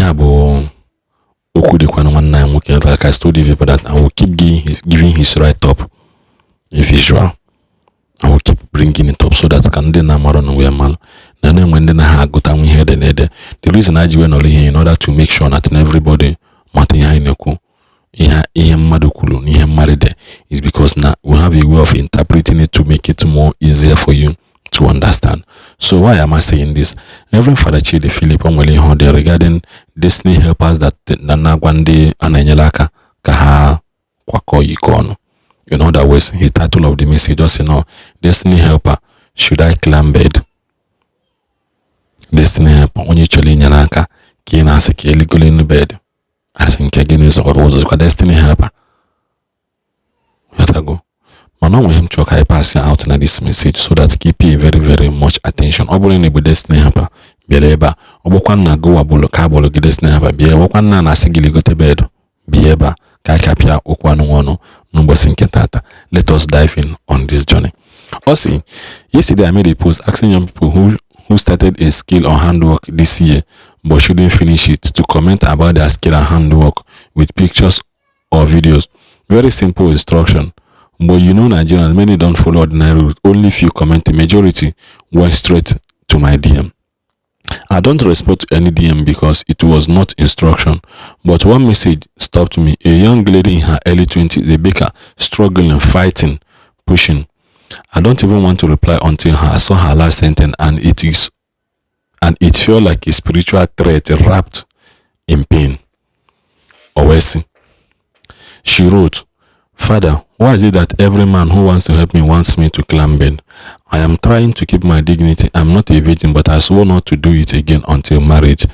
Ihe a bụ okwu dịkwana nwanne anyị nwoke. Like I told you people that I will keep giving his write up a visual. I will keep bringing it up so that ka ndị na-amarụ na wee malụ na na-enwe ndị na ha agụtanwu ihe ede na-ede. The reason I ji wee nọrọ ihe in order to make sure that everybody mata ihe anyị na-ekwu, ihe ihe mmadụ kwuru na ihe mmadụ de, is because na we have a way of interpreting it to make it more easier for you to understand. So why am I saying this? Reverend Father Chidi Philip, o nwere ihe ọ dị regarding destiny helpers that na na-agwa ndị a na-enyere aka ka ha kwakọọ iko ọnụ. In other words, the title of the message just say, "No, destiny helper, should I climb bed?" Destiny helper, onye chọrọ inyere aka ka ị na-asị ka eligolo elu bed, asị nke gịnị zọrọ ụzọ destiny helper ghọtago. Mana ọ nwere ihe m chọrọ ka anyị pass out na this message so that ka pay very very much attention. Ọ bụrụ na ị bụ destiny helper, bịara ebe a. Ọ bụkwa nna gụwa bụlụ ka agbụrụ gị destiny helper, bịa. Ọbụkwa nna na-asị gị ligote bed, bịa ebe a ka anyị kapịa okwu anụ ọnụ n'ụbọchị nke tata. Let us dive in on this journey. Ọ sị, "Yesterday I made a post asking young people who started a skill or handwork this year but shouldn't finish it to comment about their skill and handwork with pictures or videos. Very simple instruction. But you know Nigerians, many don't follow ordinary rules. Only few comment, the majority went straight to my DM. I don't respond to any DM because it was not instruction. But one message stopped me. A young lady in her early 20s, a baker, struggling, fighting, pushing. I don't even want to reply until I saw her last sentence, and it felt like a spiritual threat wrapped in pain." Owesi. She wrote, "Father, why is it that every man who wants to help me wants me to climb bed? I am trying to keep my dignity. I'm not a virgin, but I swore not to do it again until marriage.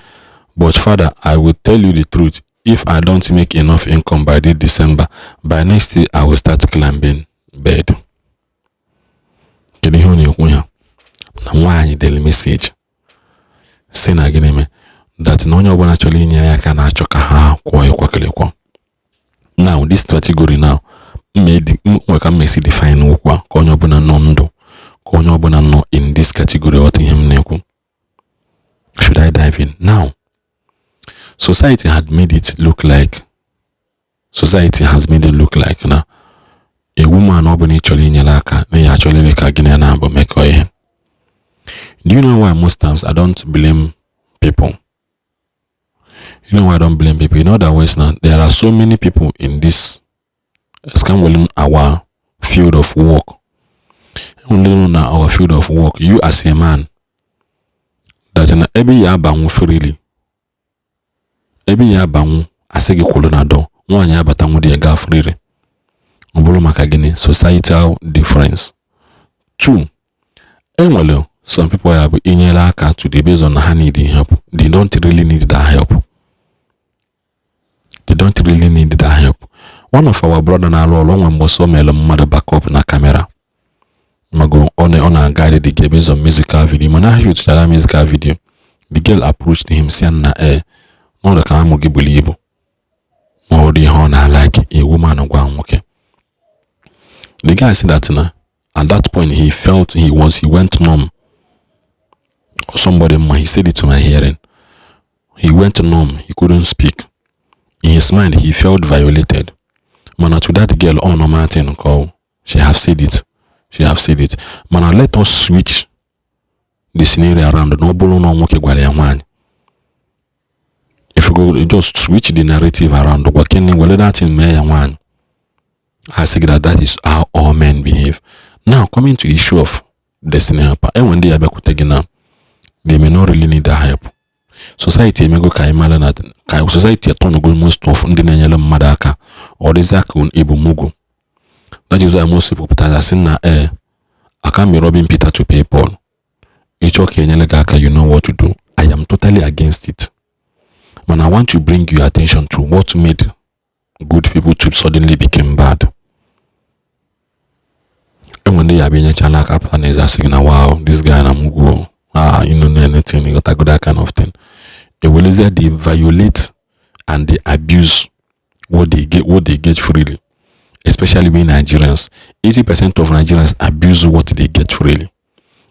But Father, I will tell you the truth. If I don't make enough income by this December, by next year I will start climbing bed." Kedu ihe ọ na-ekwu ya? Na nwaanyị dere message si na gịnị mee that na onye ọbụla chọrọ inyere aka na-achọ ka ha kwụọ ịkwakịrịkwọ. Now this category, now nwe ka m esi define okwu a ka onye ọbụla nọ ndụ, ka onye ọbụla nọ in this category ghọta ihe m na-ekwu. Should I dive in now? Society had made it look like, society has made it look like na a woman ọ bụla ị chọrọ inyere aka na ya achọrọ ka gị na ya na-abụ mekọ ihe. Do you know why most times I don't blame people? You know why I don't blame people? In other words, now there are so many people in this scam, our field of work. Only na our field of work, you as a man that na ebe ya abanwu freely, ebe ya abanwu asị gị kwụrụ na dọ nwaanyị abatanwu dị ya gaa freely. Ọ bụrụ maka gịnị? Societal difference. Two, enwere some people ya bụ inyere aka today, based on na ha need help, they don't really need that help. They don't really need that help. One of our brother na-alụ ọrụ onwe mgbe so mere mmadụ backup na camera mago ọ na-guide the girl based on musical video, mana ha shootchara musical video, the girl approached him si na ee n'ọdụ ka amụ gị buru ibu ma ọ dị ihe ọ na-alike. A woman gwa nwoke. The guy said that na at that point he felt he went numb. Or somebody ma, he said it to my hearing, he went numb, he couldn't speak. In his mind, he felt violated. Mana to that girl, ọ normal thing ka she have said it, she have said it. Mana let us switch the scenario around na ọ bụrụ na nwoke gwara ya nwaanyị. If you go, just switch the narrative around, gwa kene were that thing mee ya nwaanyị, I say that that is how all men behave. Now, coming to the issue of destiny helper, enwe ndị ya bịakwute gị na they may not really need that help. Society emego ka anyị mara na ka society atọnugo most of ndị na-enyere mmadụ aka ọ dịzị aka ebumugwu. That is why most people pụtara sị na ee, I can't be robbing Peter to pay Paul. Ịchọ ka enyere gị aka, you know what to do. I am totally against it, but I want to bring your attention to what made good people to suddenly become bad. Enwe ndị ya bịa enyechala aka pụta n'ezi asị gị na wow, this guy na mugwu, ah, you know anything, you got go, that kind of thing. Ewelezie they violate and they abuse what they get, what they get freely. Especially we Nigerians, 80% of Nigerians abuse what they get freely.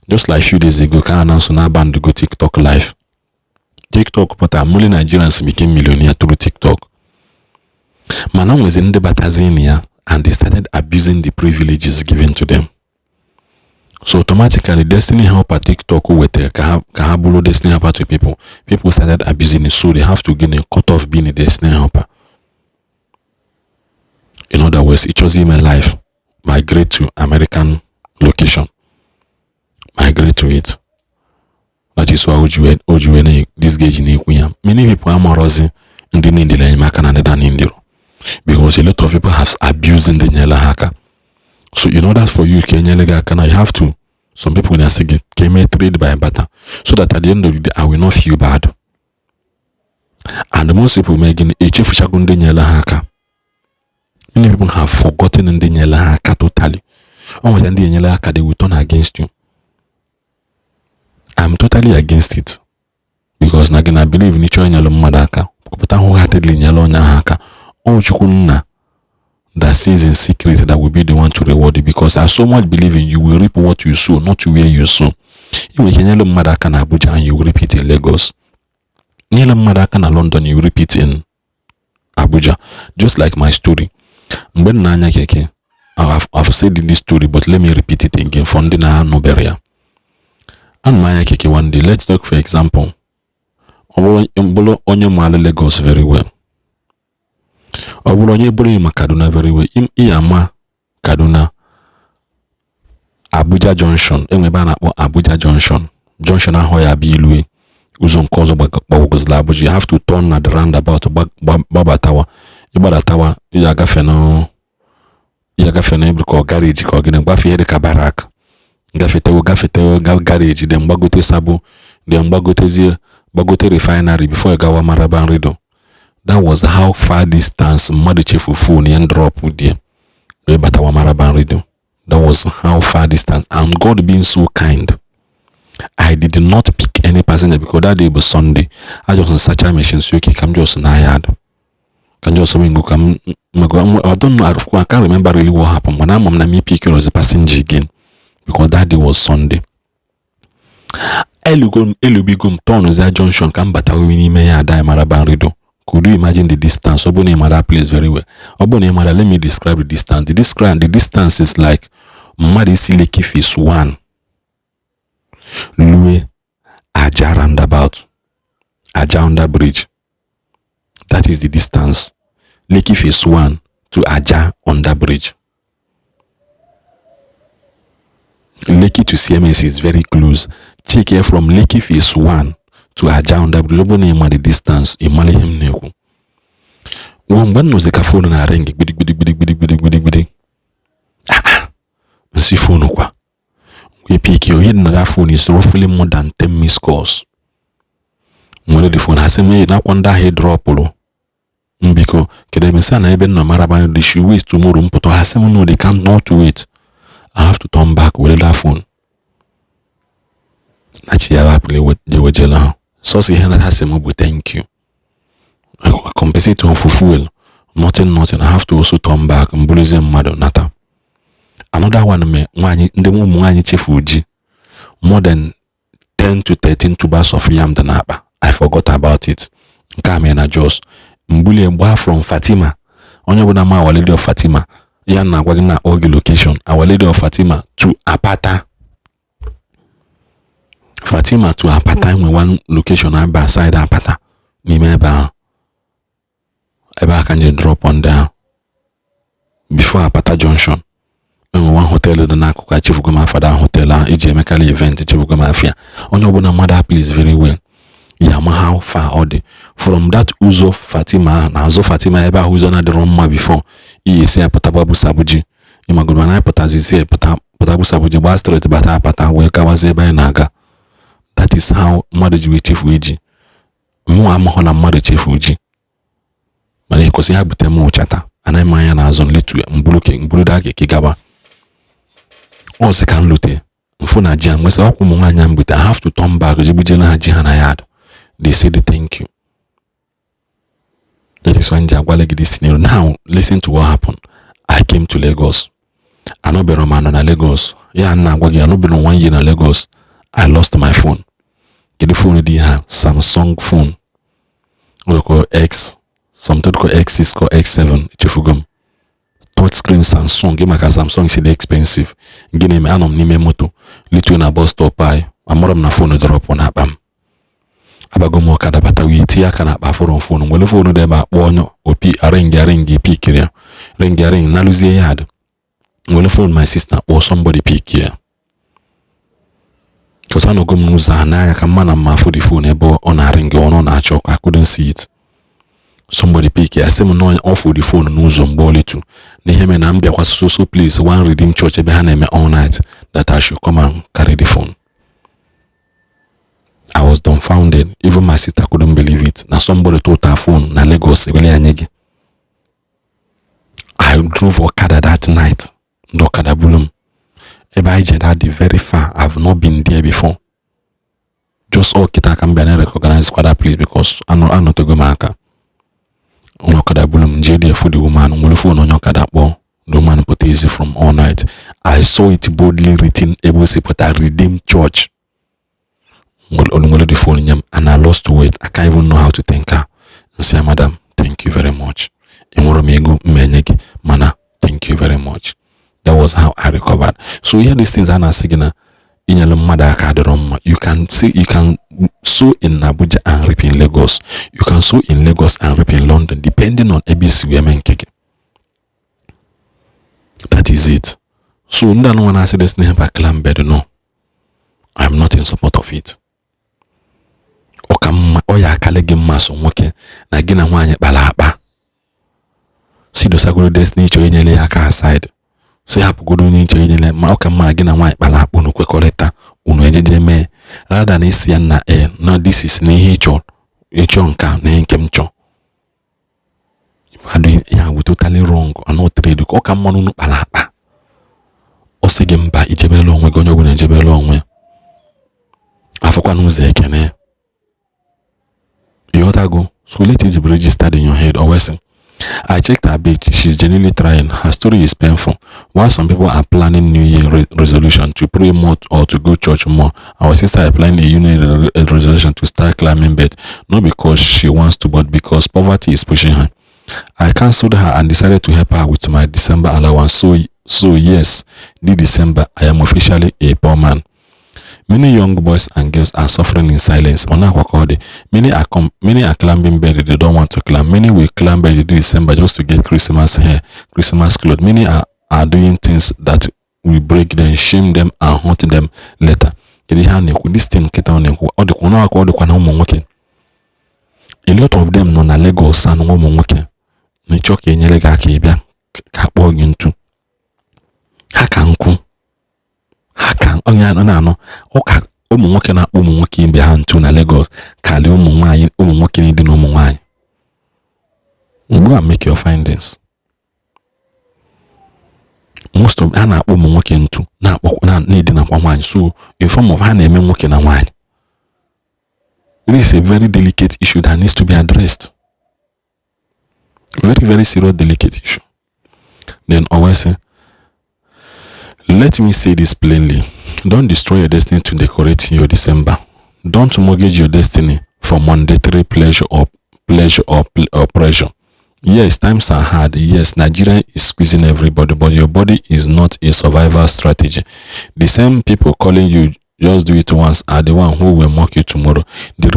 Just like few days ago ka announce na ban go TikTok Live. TikTok pụtara, many Nigerians became millionaire through TikTok. Mana o nwezi ndị batazin ya and they started abusing the privileges given to them. So automatically, destiny helper TikTok wetara ka ha bụrụ destiny helper to people, people started abusing it, so they have to gain a cut off being a destiny helper. In other words, ịchọzi ime life, migrate to American location, migrate to it. That is why o ji wee na this gauge na-ekwu ya. Many people amarọzi ndị niile enyemaka na ndị ndịro, because a lot of people have abused ndị nyere ha aka. So in order for you ka enyere gị aka na, you have to, some people na-asị gị ka eme trade by barter, so that at the end of the day, I will not feel bad. And most people mee gịnị? Echefuchago ndị nyere ha aka. Many people have forgotten ndị nyere ha aka totally. O nwere ndị enyere aka, they will turn against you. I'm totally against it, because na gị na believe na ịchọ inyere mmadụ aka, pụta wholeheartedly nyere onye ahụ aka. Ọ Chukwu Nna that sees in secret that will be the one to reward you, because I so much believe in you will reap what you sow, not where you sow. Ị nwere ike nyere mmadụ aka na Abuja and you will reap it in Lagos. Nyere mmadụ aka na London, you will reap it in Abuja. Just like my story, mgbe m na-anya keke. I've said this story, but let me repeat it again for ndị na-anụbere ya. Ana m anya keke one day. Let's talk, for example, ọ bụrụ onye maara Lagos very well, ọ bụrụ onye bụrụ ma Kaduna very well, ị ama Kaduna Abuja Junction. Enwe ebe a na-akpọ Abuja Junction. Junction ahụ ya bụ ilue ụzọ nke ọzọ gbagozila Abuja. You have to turn na the roundabout, gbabatawa, ịgbadatawa, ị agafe na ị agafe na ebe ka ọ garage, ka ọ gịnị, gbafe ihe dịka barrack, gafetewo, gafetewo garage, then gbagote Sabo, then gbagotezie, gbagote Refinery before ị gawa Maraban Rido. That was how far distance mmadụ chefu phone ya drop there wee batawa Maraban Rido. That was how far distance. And God being so kind, I did not pick any passenger because that day was Sunday. I just sacha machine, so okay, ka m just na yard, ka m just go, ka m I don't know, I can't remember really what happened, mana ama m na me pick was a passenger again because that day was Sunday. Elugo m, elubigo m turnụzia junction ka m batawa n'ime ya ada Maraban Rido. Could you imagine the distance? Ọ bụrụ na ị mara that place very well, ọ bụrụ na ị mara, let me describe the distance. The distance is like mmadụ isi Lekki Phase 1 lue Aja roundabout, Aja under bridge. That is the distance, Lekki Phase 1 to Aja under bridge. Lekki to CMS is very close. Check here, from Lekki Phase 1 to Aja under bridge. Ọ bụrụ na ị ma the distance, ị mara ihe m na-ekwu. Nwa mgbe m nọzi ka phone na-ring gbidi gbidi gbidi gbidi gbidi gbidi gbidi. Ah ah, nsị phone kwa wee pick. Ihe dị na that phone is roughly more than 10 missed calls. Nwere the phone, ha sị m nakwa ndị ahụ dropụrụ m, biko kedu ebe sị na ebe nọ Maraban, they should wait tomorrow m pụta. Ha sị m no, they can't not wait. I have to turn back were that phone na chi ya hapụrụ jewejela ha. Sọsọ ihe na ha sị m bụ thank you. I compensate them for fuel, nothing, nothing. I have to also turn back, mbụrụzie mmadụ nata. Another one me, nwaanyị, ndị ụmụ nwaanyị chefu ji more than 10 to 13 tubers of yam dị n'akpa. I forgot about it. Nke a mere na Jos. Mgbulie gbaa from Fatima. Onye ọbụla ma Our Lady of Fatima ya na-agwa gị na oge location Our Lady of Fatima to Apata, Fatima to Apata, enwe one location aba side Apata n'ime ebe ahụ, ebe a ka nje drop ndị ahụ before Apata Junction. Enwe one hotel dị n'akụkụ, echefugo m afa that hotel ahụ eji emekarị event, echefugo m afịa. Onye ọbụla mmadụ place very well ya ama how far ọ dị from that ụzọ Fatima ahụ. Na azụ Fatima ebe ahụ, ụzọ na-adịrọ mma before iyi esi apụta gbabusabuji ịmagoro, mana anyị pụtazi si pụta pụta gbusabuji, gbaa straight bata Apata wee gawazie ebe anyị na-aga. That is how mmadụ ji wee chefuo ji. Mụ amahụ na mmadụ chefuo ji, mana ekwesị ha bute m ụchata anaghị m anya n'azụ nletu mburu mburu daa keke gaba. Ọ sị ka m lute mfụ na ji a nwesị ọkwa ụmụ nwaanyị m bute. I have to turn back jigbujere ha ji ha na yard. They said thank you. That is why m ji agwala gị this scenario. Now listen to what happened. I came to Lagos. Anọbere m anọ na Lagos ya na agwa gị, anọbere m one year na Lagos. I lost my phone. Kedu phone dị ha? Samsung phone ọ X something called X6 ka X7, echefugo m. Touch screen Samsung gị, maka Samsung si dị expensive. Gịnị eme? Anọ m n'ime moto lituo na bus stop anyị, amụrụ m na phone drop n'akpa m. Abago m ọkada bata wee tinye aka n'akpa, fụrụ m phone, nwere phone dị ebe a, kpọọ onye opi, aring aring, pickiri ya, ring ring, nalụzie ya adị, nwere phone my sister, kpọọ somebody, pick ya, because anọgo m n'ụzọ ahụ n'anya ka mma na mma afụ the phone ebe ọ na-aring, ọ na-achọ ọkụ. I couldn't see it. Somebody pick ya, sị m na ọ fụ the phone n'ụzọ mgbe ọ litu na ihe mere na m bịakwa so so place, one Redeem Church ebe ha na-eme all night, that I should come and carry the phone. I was dumbfounded. Even my sister couldn't believe it, na somebody tụta phone na Lagos ewele ya nye gị. I drove ọkada that night. Ndị ọkada buru m ebe anyị jere dị very far. I've not been there before. Just all kịta ka m bịa na recognize kwa that place, because anọtego m aka. Onye ọkada buru m jee there, for the woman nwere phone, onye ọkada kpọọ the woman pụta ezi from all night. I saw it boldly written ebe o si pụta, Redeem Church. Nwere the phone nye m and I lost weight. I can't even know how to thank her. Nsị ya, "Madam, thank you very much. Enwere m ego mma enye gị, mana thank you very much." That was how I recovered. So here, these things a na-asị gị na inyere mmadụ aka adịrọ mma. You can see, you can sow in Abuja and reap in Lagos. You can sow in Lagos and reap in London, depending on ebe isi wee mee nke gị. That is it. So ndị anụnwa na-asị destiny helper climb bed, no, I am not in support of it. Ọ ka mma, ọ ya akalị gị mma so nwoke na gị na nwaanyị kpara akpa, si dosagoro destiny ịchọ inyere ya aka aside, si hapụgoro onye ịchọ inyere. Ma ọ ka mma na gị na nwaanyị kpara akpa, unu kwekọrịta, unu ejeje mee, rather na isi ya na e na this is na ihe ịchọ, ịchọ nka na ihe nke m chọọ. Ya bụ totally wrong and not trade. Ọ ka mma na unu kpara akpa, ọ sị gị mba, ijebela onwe gị, onye ọbụla ejebela onwe ya, afọkwa n'ụzọ ekene. Ịghọtago? So let it be registered in your head. Always, I checked her page. She's genuinely trying. Her story is painful. While some people are planning New Year resolution to pray more or to go church more, our sister is planning a New Year resolution to start climbing bed, not because she wants to, but because poverty is pushing her. I counseled her and decided to help her with my December allowance. So yes, this December I am officially a poor man. Many young boys and girls are suffering in silence. Many are climbing bed they don't want to climb. Many will climb bed this December just to get Christmas hair, Christmas clothes. Many are doing things that will break them, shame them, and haunt them later. Kedu ihe a na-ekwu? This thing nkịta ọ na-ekwu, ọ dịkwa n'aka, ọ dịkwa na ụmụ nwoke. A lot of them nọ na Lagos anụ ụmụ nwoke na ịchọ ka enyere gị aka, ịbịa ka akpọọ gị ntu. Ha ka nkwụ, ha ka onye a na-anọ ụka. Ụmụ nwoke na-akpọ ụmụ nwoke ibe ha ntu na Lagos karịa ụmụ nwaanyị, ụmụ nwoke na na ụmụ nwaanyị. Go and make your findings. Most of ha na-akpọ ụmụ nwoke ntu, na-akpọ na-edinakwa nwaanyị. So in form of ha na-eme nwoke na nwaanyị. This is a very delicate issue that needs to be addressed. Very, very serious, delicate issue. Then always, let me say this plainly. Don't destroy your destiny to decorate your December. Don't mortgage your destiny for monetary pleasure or pressure. Yes, times are hard. Yes, Nigeria is squeezing everybody, but your body is not a survival strategy. The same people calling you "just do it once" are the one who will mock you tomorrow. The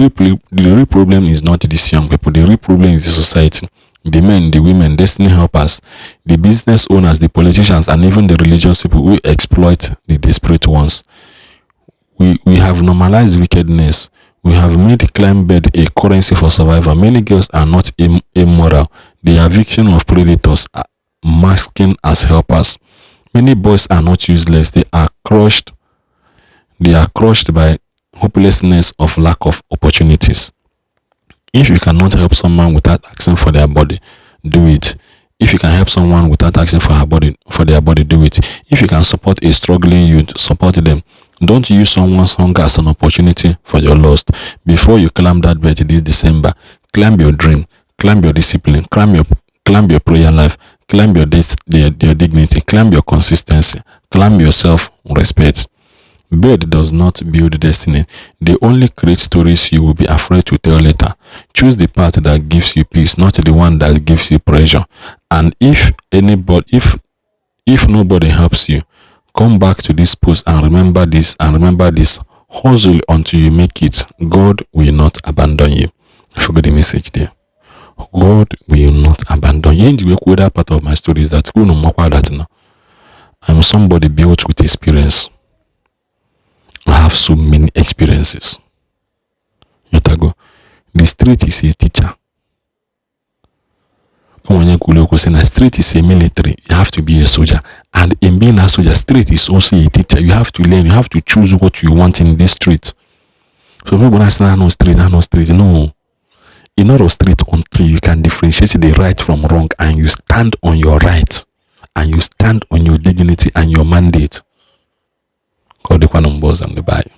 real problem is not these young people. The real problem is the society. The men, the women, destiny helpers, the business owners, the politicians, and even the religious people who exploit the desperate ones. We have normalized wickedness. We have made climb bed a currency for survival. Many girls are not immoral. They are victims of predators masking as helpers. Many boys are not useless. They are crushed. They are crushed by hopelessness of lack of opportunities. If you cannot help someone without asking for their body, do it. If you can help someone without asking for her body, for their body, do it. If you can support a struggling youth, support them. Don't use someone's hunger as an opportunity for your lust. Before you climb that bed this December, climb your dream, climb your discipline, climb your prayer life, climb your dignity, climb your consistency, climb your self-respect. Bed does not build destiny. They only create stories you will be afraid to tell later. Choose the path that gives you peace, not the one that gives you pressure. And if anybody, if nobody helps you, come back to this post and remember this and remember this. Hustle until you make it. God will not abandon you. I forgot the message there. God will not abandon you. Ihe kwuo that part of my story is that unu makwa that now I'm somebody built with experience. I have so many experiences. Yotago. The street is a teacher. Onye kwuru okwu sị na street is a military. You have to be a soldier, and in being a soldier, street is also a teacher. You have to learn. You have to choose what you want in this street. So people na say no street, no street, no. You're not a street until you can differentiate the right from wrong and you stand on your right and you stand on your dignity and your mandate. Ka ọ dịkwanụ mgbe ọzọ, ndị be anyị.